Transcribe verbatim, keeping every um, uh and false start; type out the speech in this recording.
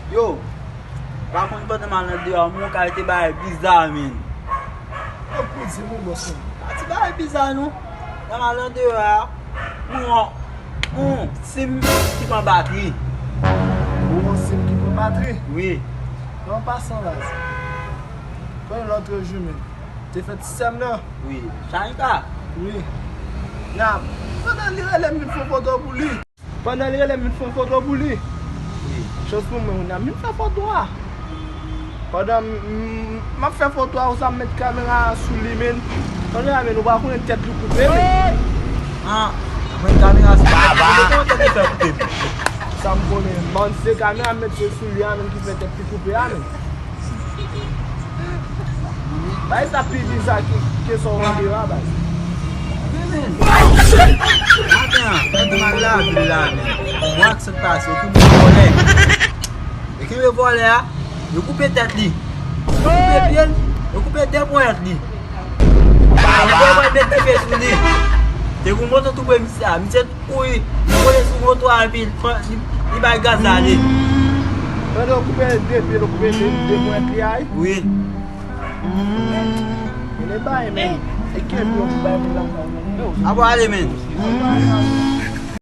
Yo, pa konn pandan m al nan deyò a, m wè yon kalite bagay biza, menn. Yo, poudi, mon bòs, menn? Pa ti bagay biza, non. Lè m al nan deyò a, m wè yon, yon sim ki pran batri. Ou wè yon sim ki pran batri? Wi. Nan pasan, baz. Konnen lòt jou, menn. Te fè ti sè m nan. Wi. Shanika? Wi. N ap, pandan li rele m vin fè yon foto pou li. Pandan li rele m vin fè yon foto pou li. Wi. Chans pou mwen, kounye a m vin fè foto a. Pandan m, m, m ap fè foto a, ou sa m met kamera a sou li, menn. Kounye a, menn, ou pa konnen tèt li koupe, menn. Ah, mwen kamera sou li, mwen konnen tèt li fè koupe, menn. Sa m konnen, man, se kamera m met sou li a, menn, ki fè tèt li koupe a, menn. Bay sa pi biza ke, ke sa w mande a, bay. Wi, men. Maten an, pandan m al lavil la, men. Mwen ak sot pase, yo kenbe vòlè. Yo kenbe vòlè a, yo koupe tèt li. Yo koupe pye l, yo koupe de ponyèt li. Yo pral met dife sou li. Te gen yon moto tou pre misye a. Misye kouri, li vole sou moto a epi li, li, li bay gaz ale. Pandan yo koupe de pye, yo koupe de, de ponyèt li a, wi. Wi. Men bay, men. E kenbe yo pou bay moun lakay. Abo ale, men.